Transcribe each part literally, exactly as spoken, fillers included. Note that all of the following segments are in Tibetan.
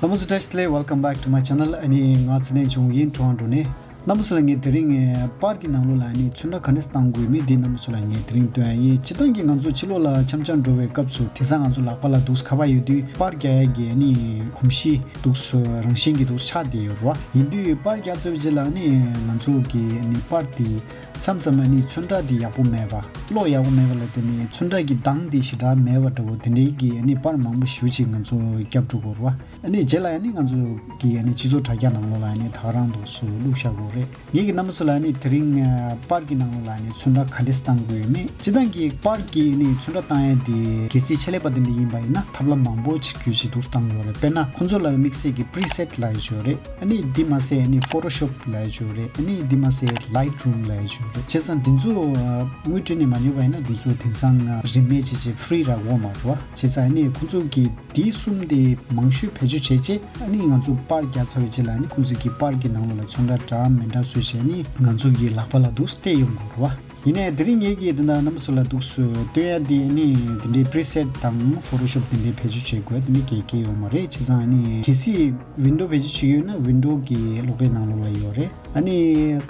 རྣམ་པ་ཚོ་བཀྲ་ཤིས་བདེ་ལེགས། Welcome back to my channel. ཨ་ནི་ང་ཚེ་བརྟན་ཆུང་ཡིན། Toronto་ནས། རྣམ་པ་ཚོ་ལ་ངས་དེ་རིང་ཨེ་པར་གྱི་ནང་ལོགས་ལ་ཨ་ནི་ཚོན་ཁྲ་ག་འདྲས་བཏང་དགོས་མིན་འདི་རྣམ་པ་ཚོ་ལ་ངས་དེ་རིང་སྟོན་ཡ་ཡིན། སྤྱིར་བཏང་གི་ང་ཚོ་ཕྱི་ལོགས་ལ་འཆམ་འཆམ་འགྲོ་བའི་སྐབས་སུ་དེང་སང་ང་ཚོ་ལག་པ་ལ་འདུག་ཁ་པར་ཡོད་དུས་པར་རྒྱག་ཡ་གི་ཨ་ནི་གོམས་གཤིས་འདུག་རང་བཞིན་གྱི་འདུག་ཆགས་བསྡད་ཡོད་རེད་བ། ཡིན་དུས་པར་རྒྱག་ཚར་བའི་རྗེས་ལ་ཨ་ནི་ང་ཚོ་གི་ཨ་ནི་པར་དེ་མཚམས་མཚམས་ཨ་ནི་ཚོན་ཁྲ་དེ་ཡག་པོ་མེད་པ། གློག་ཡག་པོ་མེད་པ་ལ་བརྟེན་ནས་ཚོན་ཁྲ་གི་མདངས་དེ་ཞེ་དྲག་མེད་པ་འདྲ་བོ་དེ་འདྲའི་གི་ཨ་ནི་པར་མང་པོ་ཞེ་པོ་ཅིག་ང་ཚོ་བརྒྱབ་འགྲོ་གི་ཡོད་རེད་བ། ཨ་ནི་རྗེས་ལ་ཨ་ནི་ང་ཚོ་གི་ཨ་ནི་སྤྱི་ཚོགས་དྲ་རྒྱ་ནང་ལོགས་ལ་ཨ་ནི་ད་ག་རང་འདུག་སེ་བླུགས་བཞག་གི་ཡོད་རེད། ངེད་ཀྱི་རྣམ་པ་ཚོ་ལ་ཨ་ནི་དེ་རིང་ཨ་པར་གྱི་ནང་ལོགས་ལ་ཨ་ནི་ཚོན་ཁྲ་ག་འདྲས་བཏང་དགོས་ཡོད་མེད། སྤྱིར་བཏང་གི་པར་གྱི་ཨ་ནི་ཚོན་ཁྲ་བཏང་ཡ་དེ་གལ་སྲིད་ཆེད་ལས་པ་དེ་འདྲ་ཡིན་པ་ཡིན་ན་ཐབས་ལམ་མང་པོ་ཅིག་བརྒྱུད་བྱས་འདུག་སེ་བཏང་གི་ཡོད་རེད། དཔེར་ན་ཁོང་ཚོ་ལ་དམིགས་བསལ་གྱི་preset་ལབ་ཡ་ཅིག་ཡོད་རེད། ཨ་ནི་འདི་མ་ཟད་ཨ་ནི་Photoshop་ལབ་ཡ་ཅིག་ཡོད་རེད། ཨ་ནི་འདི་མ་ཟད་Lightroom་ལབ་ཡ་ཅིག་ཡོད་རེད། བྱས་ཙང་འདི་ཚོ་ཨ་དངུལ་སྤྲད་ནས་མ་ཉོས་པ་ཡིན་ན་འདི་ཚོ་དེང་སང་ཨ་རིན་མེད་བྱས་བྱས་free་རག་གི་ཡོད་མ་རེད་བ། བྱས་ཙང་ཨ་ནི་ཁོང་ཚོ་གིས་འདི་གསུམ་དེ་མང་ཤོས་བེད་སྤྱོད་བྱས་རྗེས་ཨ་ནི་ང་ཚོ་པར་རྒྱག་ཚར་བའི་རྗེས་ལ་ཨ་ནི་ཁོང་ཚོ་གིས་པར་གྱི་ནང་ལོགས་ལ་ཚོན་ཁྲ་འདྲ་མི་འདྲ་བཟོས་བྱས་ཨ་ནི་ང་ཚོ་གི་ལག་པ་ལ་འདུག་སེ་སྤྲད་ཡོང་གི་ཡོད་རེད་བ། ཡིན་ནའི་དེ་རིང་ངེད་ཀྱིས་འདི་འདྲ་རྣམ་པ་ཚོ་ལ་འདུག་སེ་སྟོན་ཡ་འདི་ནི་འདི་འདྲའི་preset་དང་Photoshop་འདི་འདྲའི་བེད་སྤྱོད་བྱེད་དགོས་འདི་ནི་གལ་གལ་ཡོད་མ་རེད། བྱས་ཙང་ཨ་ནི་གལ་སྲིད་Windows་བེད་སྤྱོད་བྱེད་ཀྱི་ཡོད་ན་Windows་གི་གློག་ཀླད་ནང་ལོགས་ལ་ཡོད་རེད། ཨ་ནི་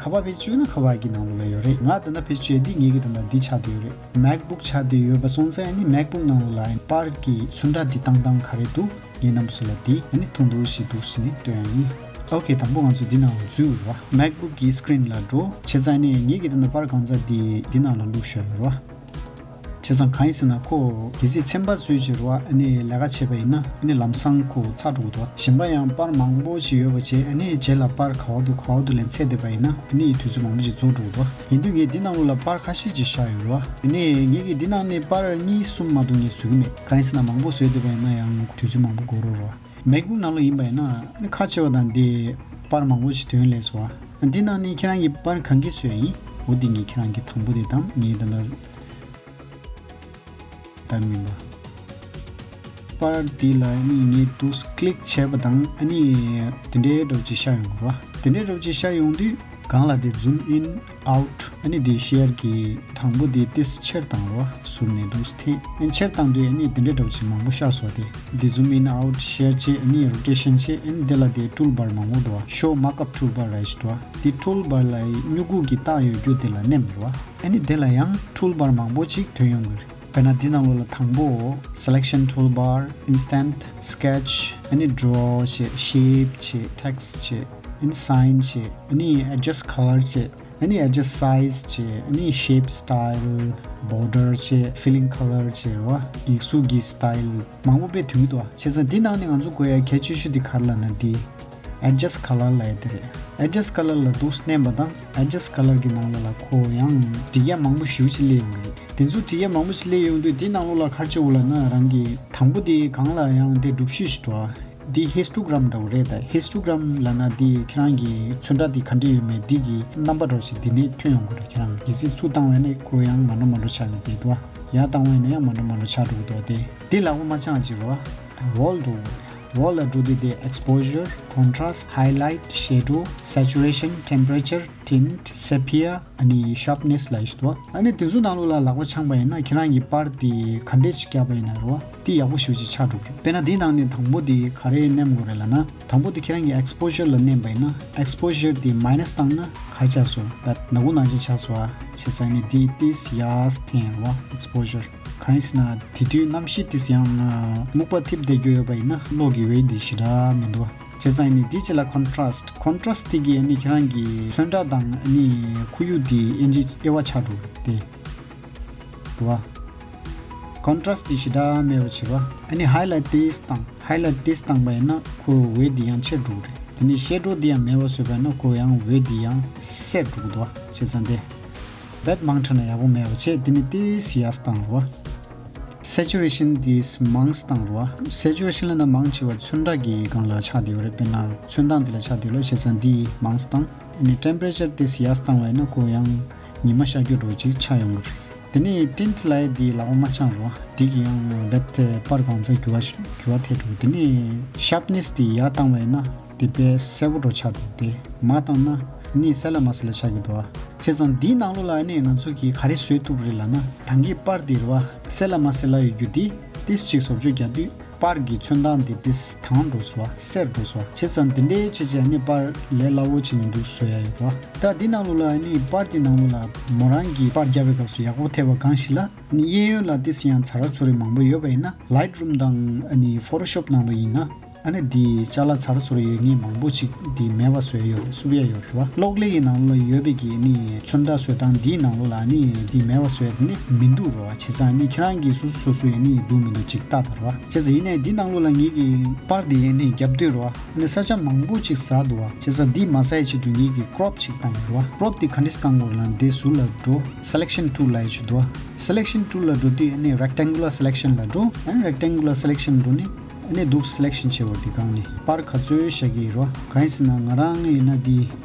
ཁ་པར་བེད་སྤྱོད་བྱེད་ཀྱི་ཡོད་ན་ཁ་པར་གྱི་ནང་ལོགས་ལ་ཡོད་རེད། ང་ད་ལྟ་བེད་སྤྱོད་བྱེད་འདི་ངེད་ཀྱི་ད་ལྟ་འདི་ཆགས་བསྡད་ཡོད་རེད། MacBook་ཆགས་བསྡད་ཡོད་པ་སོང་ཙང་ཨ་ནི་MacBook་ནང་ལོགས་ལ་པར་གྱི་ཚོན་ཁྲ་འདི་བཏང་སྟངས་ག་རེ་འདུག་ངེད་རྣམ་པ་ཚོ་ལ་དེ་ཨ་ནི་ཐུང་ཐུང་ཞིག་འདུག་སེ་ནི་སྟོན་ཡ་ཡིན། ཨོ་ཁེ། དང་པོ་ང་ཚོ་འདི་ནང་ལ་འཛུལ་རོགས། MacBook་གི་screen་ལ་འགྲོ། བྱས་ཙང་ནི་ངེད་ཀྱི་འདི་ནང་པར་གང་ཚ་འདི་འདི་ནང་ལ་བླུགས་ཤོག་ཡོད་རོགས། བྱས་ཙང་གང་ཡིན་ཟེར་ན་ཁོ་གལ་སྲིད་ཚན་པ་བཟོས་བྱས་རོགས་ཨ་ནི་ལས་ཀ་བྱས་པ་ཡིན་ན་ཨ་ནི་ལམ་སང་ཁོ་ཚར་འགྲོ་གི་འདུག་གཞན་པ་ཡང་པར་མང་པོ་ཞིག་ཡོད་པ་བྱས་ཨ་ནི་རྗེས་ལ་པར་ག་བ་འདུག་ག་བ་འདུག་ལབ་འཚོལ་བསྡད་པ་ཡིན་ན་ཨ་ནི་དུས་ཚོད་མང་པོ་ཞིག་འཛོམས་འགྲོ་གི་འདུག་ཡིན་དུས་ངས་འདི་ནང་ལོགས་ལ་པར་ཁ་ཤས་ཅིག་བཞག་ཡོད་རོགས། དེ་ནས་ངེད་ཀྱིས་འདི་ནང་ནས་པར་གཉིས་གསུམ་མ་གཏོགས་ངས་བཟོ་གི་མེད། གང་ཡིན་ཟེར་ན་མང་པོ་བཟོས་བསྡད་པ་ཡིན་ན་ཡང་དུས་ཚོད་མང་པོ་འགོར་རོགས་རོགས། MacBook་ནང་ལོགས་ཡིན་པ་ཡིན་ན་ནི་ཁ་ཕྱེ་བ་དང་དེ་པར་མང་པོ་ཞིག་ཐོན་ལས་སོ། འདི་ནང་ནས་ཁྱེད་རང་གིས་པར་གང་གི་བཟོས་ཡིན། འོ་འདི་ངས་ཁྱེད་རང་གི་དང་པོ་དེ་དང་ངས་ད་ལྟ་ལྟར་མིན་པ། པར་འདི་ལ་ནི་ངས་འདུག་སེ་click་བྱས་པ་དང་ཨ་ནི་དེ་འདྲའི་འདྲ་བོ་ཅིག་ཤར་ཡོང་གི་རེད་བ། དེ་འདྲའི་འདྲ་བོ་ཅིག་ཤར་ཡོང་དུས་གང་ལ་དེ་zoom in out ཨ་ནི་དེ་share་གི་དང་པོ་དེ་ཏོག་ཙམ་ཆེར་བཏང་རོགས། zoom་ནས་འདུག་སེ་འཐེན། ཨ་ནི་ཆེར་བཏང་དུས་ཨ་ནི་དེ་འདྲའི་འདྲ་བོ་ཅིག་མང་པོ་ཤར་སོང་སྟེ། འདི་zoom in out share་བྱས་ཨ་ནི་rotation་བྱས་ཨ་ནི་དེ་ལ་དེ་toolbar་མང་པོ་འདུག་བ། Show markup toolbar་ར་ཞིག་འདུག་བ། དེ་toolbar་ལ་སྨྱུ་གུ་གི་རྟགས་ཡོད་རྒྱུ་དེ་ལ་མནན་རོགས། ཨ་ནི་དེ་ལ་ཡང་toolbar་མང་པོ་ཅིག་ཐོན་ཡོང་གི་རེད། དཔེར་ན་འདི་ནང་ལོགས་ལ་དང་པོ་selection toolbar, instant sketch ཨ་ནི་draw་བྱས། shape་བྱས། text་བྱས། ཨ་ནི་sign་བྱས། ཨ་ནི་adjust color་བྱས། ཨ་ནི་adjust size་བྱས། ཨ་ནི་shape style, border་བྱས། filling color་བྱས་རེད་བ། ཡིག་གཟུགས་ཀྱི་style་མང་པོ་དཔེ་ཐོན་གྱི་འདུག་བ། བྱས་ཙང་འདི་ནང་ནས་ང་ཚོ་དགོས་ཡ་གལ་ཆེ་ཤོས་དེ་ག་རེ་ལབ་ན་འདི། adjust color་ལབ་ཡ་དེ་རེད། adjust color་ལ་འདུག་སེ་མནན་པ་དང་adjust color་གི་ནང་ལོགས་ལ་ཁོ་ཡང་སྒྲིག་ཡ་མང་པོ་ཞེ་པོ་ཅིག་སླེབས་ཡོང་གི་རེད། དེ་ཚོ་སྒྲིག་ཡ་མང་པོ་ཅིག་སླེབས་ཡོང་དུས་དེ་ནང་ལོགས་ལ་ག་རེ་བྱེད་དགོས་ལབ་ན་རང་གི་དང་པོ་དེ་སྒང་ལ་ཡང་དེ་སྒྲུབ་བྱེད་ཞིག་འདུག་ཨ། འདི་histogram་འདྲ་བོ་རེད་ད། histogram་ལབ་ན་འདི་ཁྱེད་རང་གི་ཚོན་ཁྲ་འདི་ག་འདྲ་ཡོད་མེད་འདི་གི་རྣམ་པ་འདྲ་བོ་ཞིག་འདི་ནས་ཐོན་ཡོང་གི་རེད། ཁྱེད་རང་གལ་སྲིད་ཚུར་བཏང་བ་ཡིན་ན་ཁོ་ཡང་མ་འདྲ་མ་འདྲ་ཆགས་ཀྱི་འདུག་ཨ། ཡར་བཏང་བ་ཡིན་ན་ཡང་མ་འདྲ་མ་འདྲ་ཆགས་འགྲོ་གི་འདུག་ཨ། དེ་དེ་ལ་འོ་མ་ཆང་ཅིག་རོ། Roll་འགྲོ་དགོས་རེད། Roll་ལ་འགྲོ་དུས་དེ་exposure, contrast, highlight, shadow, saturation, temperature, tint, sepia ཨ་ནི་sharpness་ལ་ཞིག་འདུག་ཨ་ནི་དེ་ཚོ་ནང་ལོགས་ལ་ལག་པ་འཆང་པ་ཡིན་ན་ཁྱེད་རང་གི་པར་དེ་ག་འདྲས་ཞིག་བརྒྱབ་པ་ཡིན་ན་རོ། དེ་ཡག་པོ་ཞེ་པོ་ཅིག་ཆགས་འགྲོ་གི་རེད། དཔེར་ན་དེའི་ནང་ནས་དང་པོ་དེ་ག་རེ་མནན་དགོས་རེད་ལབ་ན། དང་པོ་དེ་ཁྱེད་རང་གི་exposure་ལ་མནན་པ་ཡིན་ན། exposure་དེ་minus་བཏང་ན་ག་རེ་ཆགས་སོང་། but་ནག་པོ་ནང་བཞིན་ཆགས་སོང་ཨ། བྱས་ཙང་ནི་དེ་ཏོག་ཙམ་ཡར་འཐེན་རོ། exposure། གང་ཡིན་ཟེར་ན་དེ་དུས་གནམ་གཤིས་ཏོག་ཙམ་ཡང་སྨུག་པ་འཐིབས་བསྡད་རྒྱུ་ཡོད་པ་ཡིན་ན་གློག་གི་འོད་འདི་ཞེ་དྲག་མི་འདུག་བ། བྱས་ཙང་ནི་འདི་ཅི་ལ་contrast། contrast་དེ་གིས་ནི་ཁྱེད་རང་གི་ཚོན་ཁྲ་དང་ནི་ཁོར་ཡུག་དེ་དབྱེ་འབྱེད་དབྱེ་བ་ཆགས་འགྲོ་གི་རེད་དེ། རེད་བ། contrast་དེ་ཞེ་དྲག་མེད་པ་བྱེད་པ། ཨ་ནི་highlight་ཏོག་ཙམ་བཏང་། highlight་ཏོག་ཙམ་བཏང་པ་ཡིན་ན་ཁོ་འོད་དེ་ཡང་ཆེར་འགྲོ་གི་རེད། དེ་ནི་shadow་དེ་ཡང་མེད་པ་བཟོས་པ་ཡིན་ན་ཁོ་ཡང་འོད་དེ་ཡང་སད་འགྲོ་གི་འདུག་བ། བྱས་ཙང་དེ། but་མང་དྲགས་ན་ཡག་པོ་མེད་པ་བྱས། དེ་ནི་ཏོག་ཙམ་ཡར་བཏང་རོ། saturation་དེ་མང་བཏང་རོ། saturation་ལབ་ན་མང་ཆེ་བ་ཚོན་ཁྲ་གི་སྒང་ལ་ཆགས་བསྡད་ཡོད་རེད། དཔེར་ན་ཚོན་མདངས་དེ་ལ་ཆགས་བསྡད་ཡོད་རེད། བྱས་ཙང་འདི་མང་བཏང་། ཨ་ནི་temperature་དེ་ཡར་བཏང་བ་ཡིན་ན་ཁོ་ཡང་ཉི་མ་ཤར་རྒྱུ་འདྲ་བོ་ཅིག་ཆགས་ཡོང་གི་རེད། དེ་ནས་tint་ལབ་ཡ་འདི་ལག་པ་མ་འཆང་རོ། འདི་གི་ཡང་རྦད་དེ་པར་གང་ཚ་འགྱུར་བ་འགྱུར་བ་ཐེབས་འགྲོ། དེ་ནས་sharpness་དེ་ཡར་བཏང་བ་ཡིན་ན་དེ་དཔེ་གསལ་པོ་འདྲ་ཆགས་འགྲོ། དེ་མར་བཏང་ན་ཨ་ནི་གསལ་ལ་མ་གསལ་ལ་ཆགས་ཀྱི་འདུག་ཨ། བྱས་ཙང་འདིའི་ནང་ལོགས་ལ་ཨ་ནི་ང་ཚོ་གིས་ག་རེ་བཟོས་ཐུབ་རེད་ལབ་ན། ད་གིན་པར་འདི་རེད་བ། གསལ་ལ་མ་གསལ་ལ་ཡོད་རྒྱུ་འདི་ཏོག་ཙམ་ཅིག་བཟོ་བཅོས་རྒྱག་དུས། པར་གྱི་ཚོན་མདངས་དེ་དེ་དྭངས་འགྲོ་སོང་བ། སེར་འགྲོ་སོང་བ། བྱས་ཙང་དེ་འདྲའི་བྱས་བྱས་ནི་པར་ལས་སླ་བོ་བྱས་ནས་འདུག་བཟོ་ཡ་ཡོད་རེད་བ། ད་འདི་ནང་ལོགས་ལ་ནི་པར་དེ་ནང་ལོགས་ལ་མོ་རང་གིས་པར་བརྒྱབ་པའི་སྐབས་སུ་ཡག་པོ་ཐེབས་པ་གང་ཞིག་ལ། ནི་གཡས་གཡོན་ལ་ཏིས་ཡང་ཚ་ར་ཚུ་རེ་མང་པོ་ཡོད་པ་ཡིན་ན། Lightroom་དང་ཨ་ནི་Photoshop་ནང་ལ་ཡིན་ན། ཨ་ནི་འདི་ཅ་ལག་ཚ་ར་ཚུ་རེ་ཡོད་ངེས་མང་པོ་ཅིག་འདི་མེད་པ་བཟོ་ཡ་ཡོད་རེད། བསུབ་ཡ་ཡོད་རེད་བ། གློག་ཀླད་ཀྱི་ནང་ལ་ཡོད་པའི་གི་ནི་ཚོན་ཁྲ་བཟོ་སྟངས་འདིའི་ནང་ལོགས་ལ་ནི་འདི་མེད་པ་བཟོ་ཡ་དེ་ནི་མི་འདུག་རེད་བ། བྱས་ཙང་ནི་ཁྱེད་རང་གིས་སོ་སོ་སོ་སོ་ཡ་ནི་འདུག་མི་འདུག་ཅིག་ལྟ་དང་རེད་བ། བྱས་ཙང་ཡིན་ནའི་འདི་ནང་ལོགས་ལ་ངེད་ཀྱི་པར་འདི་ཡ་ནི་རྒྱབ་སྡོད་རེད་བ། ཨ་ནི་ས་ཆ་མང་པོ་ཅིག་ཟ་འདུག་བ། བྱས་ཙང་འདི་མ་ཟ་ཡ་ཆེད་དུ་ངེད་ཀྱི་ཀྲོབ་ཅིག་བཏང་ཡོད་རེད་བ། ཀྲོབ་འདི་ག་འདྲས་བཏང་དགོས་ལབ་ན་འདི་ཟུར་ལ་འགྲོ། Selection tool་ལབ་ཡ་ཅིག་འདུག་བ། Selection tool་ལ་འགྲོ་དུས་ཨ་ནི་rectangular selection་ལ་འགྲོ། ཨ་ནི་rectangular selection་འགྲོ་ནི། ཨ་ནི་འདུག selection་བྱེད་འོ་འདི་སྒང་ནི་པར་ག་ཚོད་བཞག་གི་ཡོད་རོ། གང་ཡིན་ཟེར་ན་ང་རང་ཡིན་ན་འདི་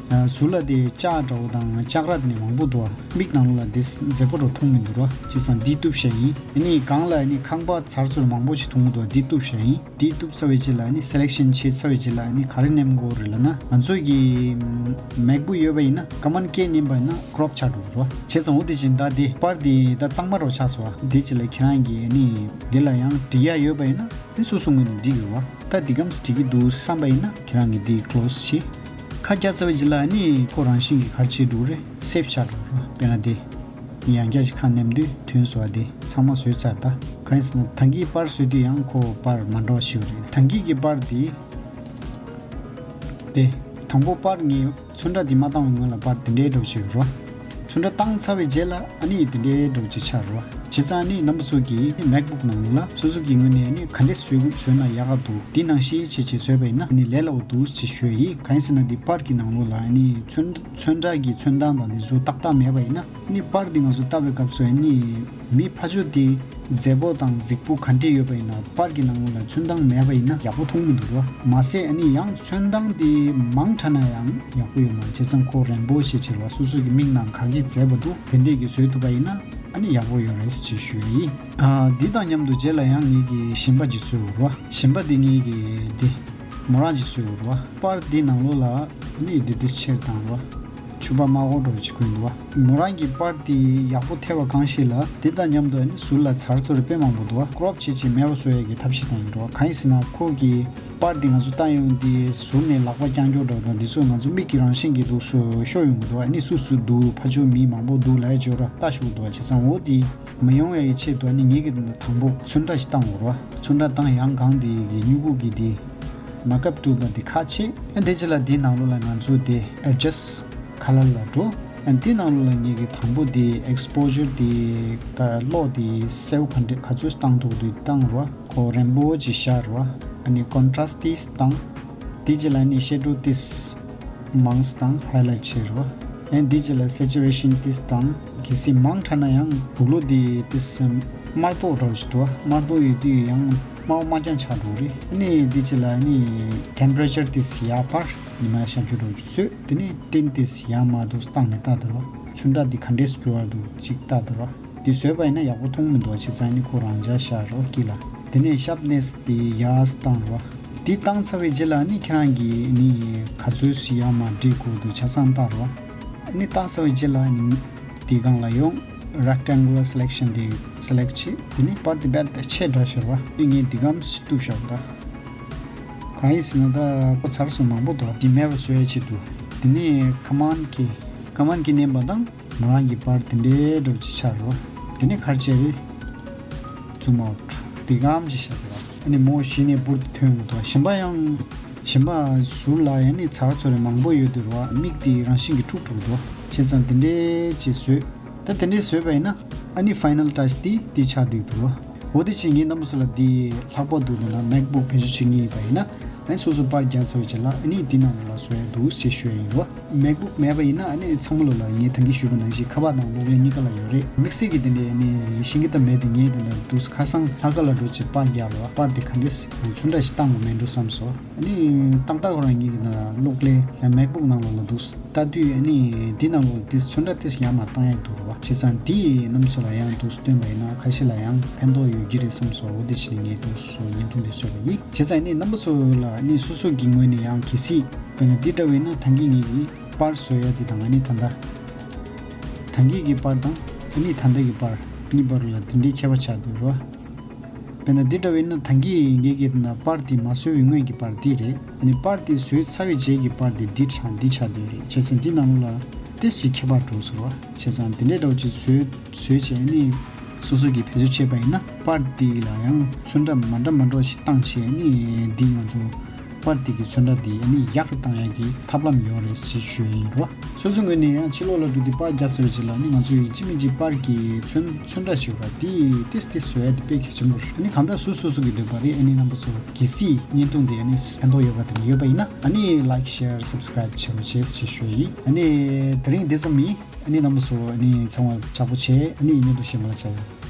ཟུར་ལ་དེ་ལྕགས་འདྲ་བོ་དང་ལྕགས་ར་དེ་ནི་མང་པོ་འདུག་བ། མིག་ནང་ལ་དེ་མཛེས་པོ་འགྲོ་མཐོང་མི་འདུག་རོ། བྱས་ཙང་འདི་གཏུབ་བྱས་ཡིན། ཨ་ནི་སྒང་ལ་ཨ་ནི་ཁང་པ་ཚར་ཚུར་མང་པོ་ཞིག་མཐོང་གི་འདུག་འདི་གཏུབ་བྱས་ཡིན། འདི་གཏུབ་ཚར་བའི་རྗེས་ལ་ཨ་ནི་selection་བྱས་ཚར་བའི་རྗེས་ལ་ཨ་ནི་ག་རེ་ནེམ་དགོས་རེད་ལབ་ན། ང་ཚོ་གི་MacBook་ཡོད་པ་ཡིན་ན་Command K་ནེམ་པ་ཡིན་ན་ཀྲོབ་ཆགས་འགྲོ་གི་རོ། བྱས་ཙང་འོ་དེ་བཞིན་ད་དེ་པར་དེ་ད་གཙང་མ་རོ་ཆགས་སོང་བ། དེ་རྗེས་ལ་ཁྱེད་རང་གི་ཨ་ནི་དེ་ལ་ཡང་འབྲི་ཡ་ཡོད་པ་ཡིན་ན། དེ་སོ་སོ་ངོས་ནས་འགྲིག་ཡོད་བ། ད་འདི་གམ་འགྲིག་གི་འདུག་བསམ་པ་ཡིན་ན་ཁྱེད་རང་གིས་འདི་close་བྱེད། ཁ་རྒྱག་ཚར་བའི་རྗེས་ལ་ནི་ཁོ་རང་བཞིན་གྱིས་ག་རེ་བྱེད་འགྲོ་རེད། save་ཆགས་འགྲོ་རེད། དཔེར་ན་དེ་ཡང་བསྐྱར་ཞིག་ཁ་ནེམ་དུས་ཐོན་སོང་བ། དེ་ཚང་མ་བཟོས་ཚར། ད་གང་ཡིན་ཟེར་ན་ད་གིན་པར་བཟོས་དུས་ཡང་ཁོ་པར་མ་འདྲ་བ་ཞིག་རེད། ད་གིན་གྱི་པར་དེ་དེ་དང་པོ་པར་ངས་ཚོན་ཁྲ་འདི་མ་བཏང་བའི་སྔོན་ལ་པར་དེ་འདྲའི་འདྲ་བོ་ཞིག་རོ། ཚོན་ཁྲ་བཏང་ཚར་བའི་རྗེས་ལ་ཨ་ནི་དེ་འདྲའི་འདྲ་བོ་ཅིག་ཆགས་རོ། བྱས་ཙང་ཨ་ནི་རྣམ་པ་ཚོ་གིས་MacBook་ནང་ལ་སོ་སོ་གི་ངོས་ནས་ཨ་ནི་ག་འདྲས་བཟོས་དགོས་བཟོས་ན་ཡག་ག་འདུག་འདི་ནང་བཞིན་བྱས་བྱས་བཟོས་པ་ཡིན་ན་ཨ་ནི་ལས་སླ་བོ་འདུག་ཅེས་ཞུ་ཡ་ཡིན། གང་ཡིན་ཟེར་ན་འདི་པར་གྱི་ནང་ལོགས་ལ་ཨ་ནི་ཚོན་ཚོན་ཁྲ་གི་ཚོན་མདངས་དང་འདི་ཚོ་ཏག་ཏག་མེད་པ་ཡིན་ན། ཨ་ནི་པར་འདི་ང་ཚོ་བལྟ་བའི་སྐབས་སུ་ཨ་ནི་མི་ཕར་ཕྱོགས་དེ་མཛེས་པོ་དང་རྫིག་པོ་ག་འདྲས་ཡོད་པ་ཡིན་ན་པར་གྱི་ནང་ལོགས་ལ་ཚོན་མདངས་མེད་པ་ཡིན་ན་ཡག་པོ་མཐོང་མི་འདུག་རོ། མ་ཟད་ཨ་ནི་ཡང་ཚོན་མདངས་དེ་མང་དྲགས་ན་ཡང་ཡག་པོ་ཡོད་མ་རེད། བྱས་ཙང་ཁོ་རན་པོ་ཞེ་ཆེ་རོ། སོ་སོ་གི་མིག་ནང་ག་གི་མཛེས་པ་འདུག་དེ་འདྲས་ཀྱི་བཟོས་ཐུབ་པ་ཡིན་ན་ཨ་ནི་ཡག་པོ་ཡོད་རེད་ཅེས་ཞུ་ཡ་ཡིན། ཨ་འདི་དང་མཉམ་དུ་རྗེས་ལ་ཡང་ངེད་ཀྱི་ཞིམ་པ་ཅིག་བཟོས་འོ་རོ། ཞིམ་པ་འདི་ངེད་ཀྱི་འདི་མོ་རང་ཅིག་བཟོས་འོ་རོ། པར་འདི་ནང་ལོགས་ལ་ཨ་ནི་འདི་འདི་ཕྱིར་བཏང་རོ། ཕྱུ་པ་དམར་པོ་འདྲ་བོ་ཅིག་གོན་འདུག་བ། མོ་རང་གི་པར་དེ་ཡག་པོ་ཐེབས་པ་གང་ཞིག་ལ་དེ་དང་མཉམ་དུ་ཨ་ནི་ཟུར་ལ་ཚར་ཚུར་དཔེ་མང་པོ་འདུག་བ། ཀྲོབ་བྱེད་ཅིག་མེད་པ་བཟོ་ཡས་ཀྱི་ཐབས་ཤེས་དང་ཡིན་འགྲོ་བ། གང་ཡིན་ཟེར་ན་ཁོ་གི་པར་དེ་ང་ཚོ་བཏང་ཡོང་དུས་ཟུར་ནས་ལག་པ་བརྐྱང་འགྱོ་འགྲོ་དང་འདི་ཚོ་ང་ཚོ་མིག་གི་རང་བཞིན་གྱི་འདུག་སུ་ཤོར་ཡོང་གི་འདུག་བ། ཨ་ནི་སུ་སུ་འདུག་ཕ་ཆོས་མི་མང་པོ་འདུག་ལབ་ཡས་འཇོག་ར་ལྟ་ཞུ་གི་འདུག་བ། བྱས་ཙང་འོ་དེ་མ་ཡོང་ཡས་ཀྱི་ཆེད་དུ་ཨ་ནི་ངེད་ཀྱི་དང་པོ་ཚོན་ཁྲ་ཞིག་བཏང་འོ་ར་བ། ཚོན་ཁྲ་བཏང་ཡང་གང་དེ་གི་མྱུ་གུ་གི་དེ། Markup toolbar་འདི་ཁ་ཕྱེ། ཨ་དེ་རྗེས་ལ་འདི་ནང་ལོགས་ལ་ང་ཚོ་དེ་adjust color་ལ་འགྲོ། ཨ་འདི་ནང་ལོགས་ལ་ངེད་ཀྱི་དང་པོ་དེ་exposure་དེ་ད་གློག་དེ་སེལ་ག་འདྲ་ག་ཚོད་བཏང་ཐུབ་དུས་བཏང་རོགས། ཁོ་རན་པོ་ཅིག་བཞག་རོགས། ཨ་ནི་contrast་ཏིས་བཏང་། དེ་རྗེས་ལ་ནི་shadow་ཏིས་མང་སྟེ་highlight་བྱེད་རོགས། ཨ་འདི་རྗེས་ལ་saturation་ཏིས་བཏང་། གལ་སྲིད་མང་དྲགས་ན་ཡང་དུག་ལོག་དེ་ཏིས་དམར་ཏོག་འདྲ་བོ་ཞིག་འདུག་དམར་ཏོག་ཡོད་དུས་ཡང་དམར་པོ་དམར་རྐྱང་ཆགས་འགྲོ་གི་རེད། ཨ་ནི་འདི་རྗེས་ལ་ནི་temperature་ཏིས་ཡར་འཕར། ཉི་མ་ཤར་རྒྱུ་འདྲ་བོ་ཅིག་བཟོས། དེ་ནས་ཏིན་ཏིས་ཡར་མར་འདུག་བཏང་ནས་ལྟ་དེ་རོ། ཚོན་ཁྲ་འདི་ག་འདྲས་འགྱུར་བ་འདུག་ཅིག་ལྟ་དེ་རོ། འདི་བཟོས་པ་ཡིན་ན་ཡག་པོ་མཐོང་མི་འདུག་བྱས་ཙང་ནི་ཁོ་རང་འཇགས་བཞག་རོ་དཀྱིལ་ལ། དེ་ནས་sharpness་འདི་ཡར་བཏང་རོ། འདི་བཏང་ཚར་བའི་རྗེས་ལ་ནི་ཁྱེད་རང་གིས་ནི་ག་ཚོད་ཡར་མར་སྒྲིག་དགོས་འདུག་ཆ་ཚང་ལྟ་རོ། ནི་བཏང་ཚར་བའི་རྗེས་ལ་ནི་འདི་སྒང་ལ་ཡོང་། rectangular selection་འདི་select་བྱེད། དེ་ནས་པར་འདི་རྦད་དེ་ཆེ་དྲགས་ཤར་བ། ནི་ངས་འདི་གམ་ཞིག་གཏུབ་བཞག་ད། གང་ཡིན་ཟེར་ན་ད་ཁོ་ཚར་སོང་མང་པོ་འདུག་འདི་མེད་པ་བཟོ་ཡ་ཆེད་དུ། དེ་ནས་Command key Command key་མནན་པ་དང་མོ་རང་གི་པར་དེ་འདྲའི་འདྲ་བོ་ཅིག་ཆགས་རོ། དེ་ནས་ག་རེ་བྱས་རེད། zoom out་དེ་གམ་ཅིག་བཞག་རོ། ཨ་ནི་མོ་གཞི་ནས་འབུར་དུ་ཐོན་འདུག་གཞན་པ་ཡང་གཞན་པ་ཟུར་ལ་ཡང་ནི་ཚར་ཚོ་རེ་མང་པོ་ཡོད་དུ་རོ། མིག་དེ་རང་བཞིན་གྱིས་འཁྲུག་འཁྲུག་འདུག་བྱས་ཙང་དེ་འདྲའི་ཅིག་བཟོས། ད་དེ་འདྲའི་བཟོས་པ་ཡིན་ན་ཨ་ནི་final touch་དེ་དེ་ཆགས་འདུག་འདུག་འོ་དེ་ཕྱིན་ངས་རྣམ་པ་ཚོ་ལ་འདི་ལྷག་པར་དུ་འདི་ན་MacBook་བེད་སྤྱོད་བྱེད་མཁན་ཡིན་པ་ཡིན་ན་ཨ་ནི་སོ་སོ་པར་རྒྱག་ཚར་བའི་རྗེས་ལ་ཨ་ནི་འདི་ནང་ལ་བཟོ་ཡ་འདུག་ཅེས་ཞུ་ཡ་ཡིན་རོ། MacBook་མེད་པ་ཡིན་ན་ཨ་ནི་ཚང་མ་ལོ་ལ་ངས་ད་གིན་ཞུས་པ་ནང་བཞིན་ཁ་པར་དང་གློག་ཀླད་གཉིས་ཀ་ལ་ཡོད་རེད། དམིགས་བསལ་གྱི་འདི་འདྲའི་ཨ་ནི་ཤིང་གི་ད་མེད་དེ་ངས་འདི་ན་འདུག་ཁ་སང་ལྷག་དཀར་ལ་འགྲོ་ཅེས་པར་རྒྱག་ལ་བ་པར་དེ་ག་འདྲས་ཚོན་ཁྲ་ཞིག་བཏང་དགོས་མེད་འགྲོ་བསམ་སོང་། ཨ་ནི་ཏག་ཏག་ཁོ་རང་གཉིས་ཀྱི་ནང་གློག་ཀླད་MacBook་ནང་ལོགས་ལ་འདུག་ལྟ་དུས་ཨ་ནི་འདི་ནང་ལོགས་ལ་ཏིས་ཚོན་ཁྲ་ཏིས་ཡར་མར་བཏང་ཡག་འདུག་རོ་བ། བྱས་ཙང་འདི་རྣམ་ཚོ་ལ་ཡང་འདུག་སྟོན་པ་ཡིན་ན་ཁ་ཤས་ལ་ཡང་ཕན་ཐོགས་ཡོད་ཀྱི་རེད་བསམ་སོང་། འོ་དེ་ཕྱིན་ངས་འདུག་སུ་བརྙན་ཐུང་འདི་བཟོས་པ་ཡིན། བྱས་ཙང་ཨ་ནི་རྣམ་པ་ཚོ་ལ་ཨ་ནི་སོ་སོ་གི་ངོས་ནས་ཡང་གལ་སྲིད་དཔེར་ན་འདི་འདྲ་བས་ན་ད་གིན་ངེད་ཀྱི་པར་བཟོ་ཡ་འདི་དང་ཨ་ནི་ད་ལྟ་ད་གིན་གྱི་པར་དང་ཨ་ནི་ད་ལྟ་གི་པར་གཉིས་བར་ལ་འདི་འདྲའི་ཁྱད་པར་ཆགས་འདུག་རོ། དཔེར་ན་འདི་འདྲ་བས་ན་ད་གིན་ངེད་ཀྱི་ན་པར་འདི་མ་བཟོས་པའི་སྔོན་གྱི་པར་འདི་རེད། ཨ་ནི་པར་འདི་བཟོས་ཚར་བའི་རྗེས་ཀྱི་པར་འདི་འདི་ཆགས་འདི་ཆགས་བསྡད་རེད། བྱས་ཙང་འདི་ནང་ལོགས་ལ་ཏོག་ཙམ་ཁྱད་པར་འགྲོ་ཟེར་བ། བྱས་ཙང་དེ་འདྲའི་འདྲ་བོ་ཅིག་བཟོས་བཟོས་བྱས་ནི་སོ་སོ་གིས་བེད་སྤྱོད་བྱས་པ་ཡིན་ན་པར་འདི་ལ་ཡང་ཚོན་ཁྲ་མ་འདྲ་མ་འདྲ་བ་ཞིག་བཏང་བྱས་ནི་འདི་ང་ཚོ་པར་འདི་གི་ཚོན་ཁྲ་འདི་ཨ་ནི་ཡག་རུ་བཏང་ཡག་གི་ཐབས་ལམ་ཡོད་རེད་ཅེས་ཞུ་ཡ་ཡིན་རོ། སོ་སོའི་ངོས་ནས་ཡང་ཕྱི་ལོགས་ལ་འགྲོ་དུས་པར་རྒྱག་ཚར་བའི་རྗེས་ལ་ནི་ང་ཚོ་ཡི་ཅི་མི་ཅི་པར་གྱི་ཚོན་ཚོན་ཁྲ་ཞིག་ཡོད་ར། དེ་ཏིས་ཏིས་བཟོ་ཡ་དེ་དཔེ་གལ་ཆེན་པོ་རེད། ཨ་ནི་གང་ལྟར་སོ་སོ་སོ་གི་འདོད་པ་རེད། ཨ་ནི་རྣམ་པ་ཚོ་གལ་སྲིད་བརྙན་ཐུང་དེ་ཨ་ནི་ཕན་ཐོགས་ཡོད་པ་དེ་འདྲ་ཡོད་པ་ཡིན་ན་ཨ་ནི་like share subscribe བྱེད་རོགས་བྱེད་ཅེས་ཞུ་ཡ་ཡིན། ཨ་ནི་དེ་རིང་འདི་ཙམ་ཡིན། ཨ་ནི་རྣམ་པ་ཚོ་ཨ་ནི་ཚང་མ་ཅག་པོ་བྱས། ཨ་ནི་བརྙན་ཐུང་གཞན་པ་ལ་མཇལ་ཡོང་།